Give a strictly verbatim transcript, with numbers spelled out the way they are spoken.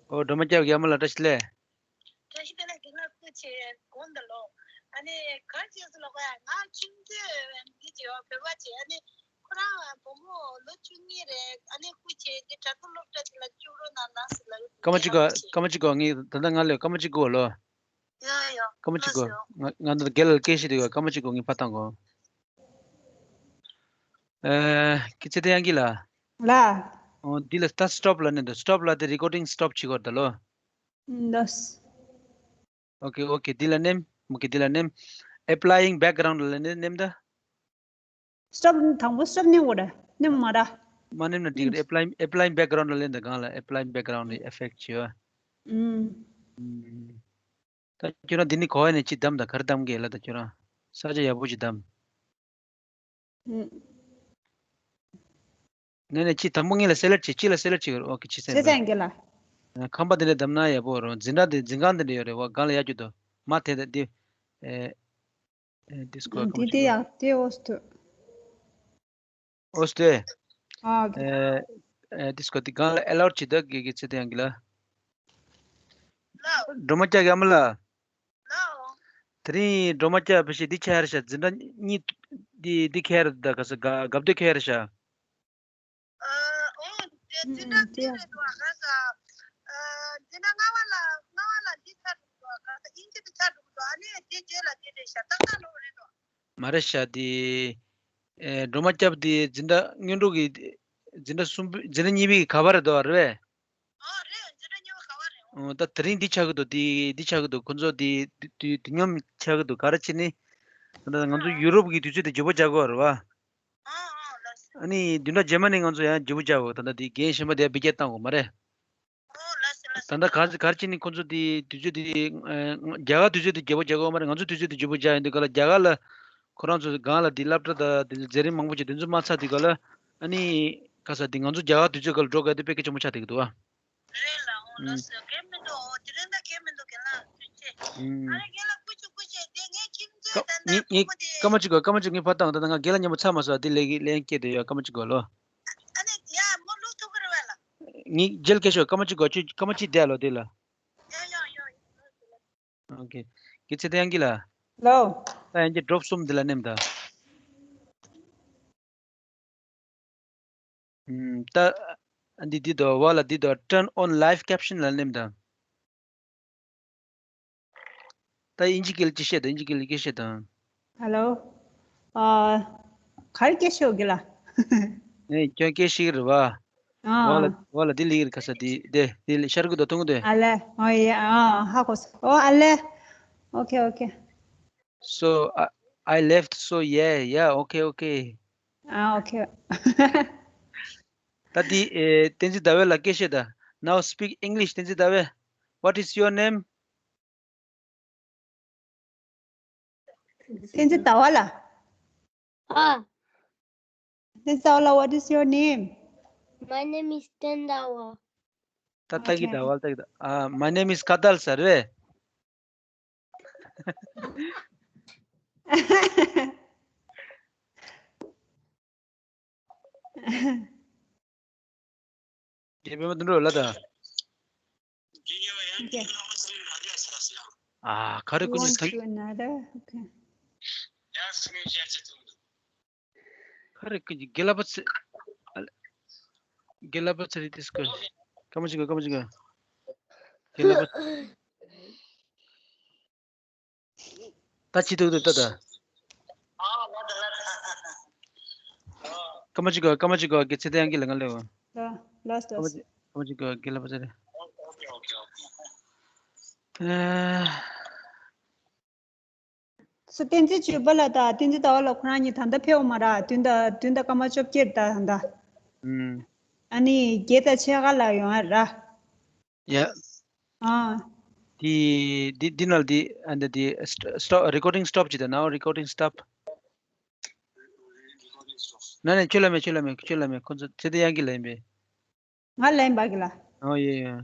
ཨོ། སྒྲོལ་མ་སྐྱབས་ཀྱི་ཨ་མ་ལགས། བཀྲ་ཤིས་བདེ་ལེགས། བཀྲ་ཤིས་བདེ་ལེགས། རྒན་ལགས་སྐུ་མཁྱེན། དགོངས་དག་ལོ། ཨ་ནི་ག་རེ་བྱས་སོང་ལབ་ན། ང་ཁྱིམ་མཚེས་འདི་བྱས་པ་བོད་པ་བྱས། ཨ་ནི་ཁོ་རང་བུ་མོ་ལོ་བཅུ་གཉིས་རེད། ཨ་ནི་སྐུ་མཁྱེན། འདི་དྲ་ཐོག་སློབ་གྲྭ་དེ་ལ་བཅུག་རོགས་གནང་གནང་ཟེར་ལབ་ཡོད། སྐར་མ་གཅིག་གོ། སྐར་མ་གཅིག་གོ། ངས་ད་ལྟ་ང་ལ་སྐར་མ་གཅིག་དགོས་ལོ། ཡ་ཡ། སྐར་མ་གཅིག་གོ། ལགས་སོ། ང་ང་ད་རྒན་ལགས་སྐད་བཤད་དུས་སྐར་མ་གཅིག་གོ། ངས་ཕར་བཏང་གོ། ཨེ། ཀི་ཚེ་བརྟན་དབྱངས་སྐྱིད་ལགས། ལགས། ཨོ། འདི་ལ་ད་སི་ཊོབ་ལབ་ནི་འདུག་སི་ཊོབ་ལབ་དེ་རི་ཀོར་ཌིང་སི་ཊོབ་བྱེད་དགོས་ད་ལོ། ལགས། ཨོ་ཁེ། ཨོ་ཁེ། འདི་ལ་ནེམ། ཨོ་ཁེ། འདི་ལ་ནེམ། ཨེབ་ལའི་ཡིང་བེག་གྷ་རའུན་ཌི་ལ་ནེམ། ནེམ་ད། སི་ཊོབ། དང་པོ་སི་ཊོབ་ནེམ་དགོས་རེད། ནེམ་མ་རེད། མ་ནེམ་ན་འགྲིག་རེད། ཨེབ་ལའི་ཡིང་། ཨེབ་ལའི་ཡིང་བེག་གྷ་རའུན་ཌི་ལ་ལེན་ད། སྒང་ལ་ཨེབ་ལའི་ཡིང་བེག་གྷ་རའུན་ཌི་ཨེ་ཕེག་ཊི་བྱེད་པ། ཨུམ། ཨུམ། ད་ཁྱོད་རང་འདི་ནི་གོ་བ་ནས་ཅི་བདམས་དང་། ག་རེ་བདམས་གས་ལ། ད་ཁྱོད་རང་ས་ཆ་ཡག་པོ་ཅིག་བདམས། ཨུམ། ནས་ནས་ཅི་དང་པོ་ངེད་ལ་སེ་ལེག་ཊི་བྱེད། ཅི་ལ་སེ་ལེག་ཊི་བྱེད་དགོས་རེད། ཨོ་ཁེ། ཅི་སེ་ལེག་ཊི། ཟེར་ཚད་འགེལ་ལ། ཁང་པ་དེ་འདྲ་བདམས་ན་ཡག་པོ་རེད། འཛིན་གྲྭ་དེ། འཛིན་ཁང་དེ་འདྲ་ཡོད་རེད་བ། སྒང་ལ་ཡག་རྒྱུ་འདུག་མ་དེ་དེ་འདི། ཨེ། ཨེ། འདི་སྐོར་སྐར་མ་འདི་གཅིག་དེ་གོ། ཡག་དེ་ཨོ་སི་ཐུ། ཨོ་སི་ཐུ། ཨ། ཨེ། ཨེ། འདི་སྐོར་འདི་སྒང་ལ་ཨེ་ལའོཌ་བྱེད་ད། གི་གི་ཚེ་དེ་ཡང་གི་ལ། སྒྲོལ་མ་སྐྱབས་ཀྱི་ཨ་མ་ལགས། དེ་རིང་སྒྲོལ་མ་སྐྱབས་ཕལ་ཆེར་འདི་ཆགས་རེད་ཤག་འཛིན་གྲྭ་གཉིས། འདི་འདི་ཁེལ་རེད་ད། ག་ས་ག་གབ་དེ་ཁེལ་རེད་ཤག་ཨ། ཨོ། དེ་འཛིན་གྲྭ་གཅིག་རེད་འདུག་ག་ས། ཨ། འཛིན་གྲྭ་ལྔ་པ་ལ། ལྔ་པ་ལ་འདི་ཆགས་འདུག་ག་ས། དབྱིན་ཇི་དེ་ཆགས་འདུག་ག་ཨ་ནི་དེ་རྗེས་ལ་དེ་རེད་ཤག་ཏག་ཏག་ལོ་རེད་འདུག་མ་རེད་ཤག་འདི། ཨེ། སྒྲོལ་མ་སྐྱབས་འདི་འཛིན་གྲྭ་སྔོན་འགྲོ་གི། འཛིན་གྲྭ་གསུམ་པའི། འཛིན་གྲྭ་གཉིས་པའི་གི་ག་པ་རེད་འདུག་རེད་པས། ཨོ། རེད། འཛིན་གྲྭ་གཉིས་པ་ག་པ་རེད། ཨོ། ད་དེ་རིང་འདི་ཆགས་ཀྱི་འདུག་འདི་འདི་ཆགས་ཀྱི་འདུག་ཁོ་ཚོ་འདི་འདི་འདི་འདི་སྙོམས་ཆགས་ཀྱི་འདུག་ག་རེ་བྱས་ནས། ད་ལྟ་ང་ཚོ་ཡུ་རོབ་ཀྱི་དུས་ཚོད་དེ་བརྗེ་པོ་རྒྱག་དགོས་རེད་པ། ཨ་ནི་བདུན་ཕྲག་རྗེས་མ་ནས་ང་ཚོ་ཡང་བརྗེ་པོ་རྒྱག་དགོས། ད་ལྟ་འདི་རྒན་གཞན་པ་དེ་ཡར་འཕེལ་རྒྱས་བཏང་དགོས་མ་རེད། ད་ལྟ་ག་ག་རེ་བྱས་ནས་ཁོ་ཚོ་དེ་དུས་ཚོད་དེ། ཨ། རྒྱ་གར་དུས་ཚོད་དེ་བརྗེ་པོ་རྒྱག་དགོས་མ་རེད། ང་ཚོ་དུས་ཚོད་དེ་བརྗེ་པོ་རྒྱག་ཡོང་དུས་སྐབས་ལ། རྒྱ་གར་ལ་ཁོ་རང་ཚོ་སྒང་ལ་དེ་སློབ་གྲྭ་དང་དེ་ཚོ་མཛད་རིམ་མང་པོ་ཅིག་དེ་ཚོ་མ་ཚར་དུས་སྐབས་ལ། ཨ་ནི་ག་ས་དེ་ང་ཚོ་རྒྱ་གར་དུས་ཚོད་སྐབས་ལ་འགྲོ་དགོས་དེ་དཔེ་གལ་ཆེན་པོ་ཆགས་བསྡད་ཀྱི་འདུག་པ། རེད་ལ། འོ། ལགས་སོ། གལ་མི་འདུག་འོ། དེ་རིང་ད་གལ་མི་འདུག་རྒན་ལགས། ཐུགས་རྗེ་ཆེ། ཨ་རེ། རྒན་ལགས་སྐུ་མཁྱེན། སྐུ་མཁྱེན། དེ་ངའི་ཁྱིམ་མཚེས་ད་ལྟ། ངས་བུ་ངས་མོ་དེ། སྐར་མ་གཅིག་གོ། སྐར་མ་གཅིག་ངས་ཕར་བཏང་། ད་ལྟ་ང་རྒན་ལགས་མཉམ་པོ་ཚར་མ་སོང་། དེ་ལས་ཀྱི་ལན་སྐྱེལ་དུ་ཡོད། སྐར་མ་གཅིག་གོ་ལོ། ཨ་ནི་ཡ་མོ་ལོག་ཐུབ་ཀྱི་རེད་པས་ལགས། ངས་རྒྱལ་སྐད་ཤོད། སྐར་མ་གཅིག་གོ། ཁྱོད་སྐར་མ་གཅིག་བསྡད་ལོ་དེ་ལ། ཡ་ཡ་ཡ། ཨོ་ཁེ། གི་ཚེ་དེ་ཡང་གི་ལ། ལོ། ད་ཡང་གི་ཌོབ་གསུམ་དེ་ལ་ནེམ་ད། ཨུམ། ད་འདི་འདི་དོ་བ་ལ་འདི་དོ། Turn on live caption ལ་ནེམ་ད། ད་དབྱིན་ཇི་སྐད་ལ་ཅི་བཤད་དང་། དབྱིན་ཇི་སྐད་ལ་སྐད་བཤད་དང་། Hello། ཨ། ག་རེ་སྐད་ཤོད་གི་ལ། ཨེ། ཁྱོད་སྐད་ཤེས་ཀྱི་རེད་པ། ཨ། བ་ལ་བ་ལ་འདི་ལི་ཀ་ས་འདི་དེ་དེ་ལི་ཤར་གི་དོ་མཐོང་གི་དོ། ཨ་ལེ། ཨོ་ཡ། ཨ། ཧ་གོ་སོང་། ཨོ་ཨ་ལེ། Okay, okay. So I, I left, so yeah, yeah, okay, okay. ཨ། Okay. ད་འདི། ཨེ། བསྟན་འཛིན་ཟླ་བའི་ལ་སྐད་བཤད་དང་། Now speak English, བསྟན་འཛིན་ཟླ་བའི། What is your name? བསྟན་འཛིན་ཟླ་བ་ལགས། ཨ། བསྟན་འཛིན་ཟླ་བ་ལགས། What is your name? My name is Ten Dawa. ད་ལྟ་གི། Okay. ཟླ་བ་ལྟ་གི་ད། ཨ། My name is Kadal sir རེད། རྒྱལ་པོ་མ་དུད་འགྲོ་ལ་ད། Okay. ཨ། ག་རེ། You ཀུན་གྱིས། want to another? Okay. ག་རེ། ཀུན་གྱིས་དགེ་ལགས་པ་ཚེ། དགེ་ལགས་པ་ཚེ་རིང་དེ་སྐོར། སྐར་མ་གཅིག་གོ། སྐར་མ་གཅིག་གོ། དགེ་ལགས་པ། ད་ཅི་ཐུག་ཐུག་ད་ད། སྐར་མ་གཅིག་གོ། སྐར་མ་གཅིག་གོ། གི་ཚེ་དེ་ཡང་གི་ལ་ང་ལེ་བ། ལ་ལ་སྟོ། སྐར་མ་གཅིག་སྐར་མ་གཅིག་གོ། དགེ་ལགས་པ་ཚེ་རིང་། ཨ། སོ། བསྟན་འཛིན་བརྗོད་པ་ལགས་དང་བསྟན་འཛིན་ཟླ་བ་ལགས་ཁོ་རང་གཉིས་ད་ལྟ་ཕེབས་ཡོད་མ་རེད། བདུན་དང་བདུན་དང་སྐར་མ་བཅོ་བརྒྱད་ད་ད་ལྟ། ཨུམ། ཨ་ནི་བརྒྱད་དང་ཕྱེད་ཀ་ལ་ཡོང་ཡ་རེད། ཡ། ཨ། དེ་དེ་དེ་ནང་དེ། ཨ། འདི་དེ་སི་ཊོབ། རི་ཀོར་ཌིང་སི་ཊོབ་བྱེད་དང་། Now recording stop. ནས་ནས་ཁྱོད་ལ་མེད། ཁྱོད་ལ་མེད། ཁྱོད་ལ་མེད། ཁོ་ཚོ་ཚེ་བརྟན་དབྱངས་སྐྱིད་ལ་ཡིན་པས། ང་ལ་ཡིན་པ་གི་ལ། ཨོ་ཡེ་ཡེ།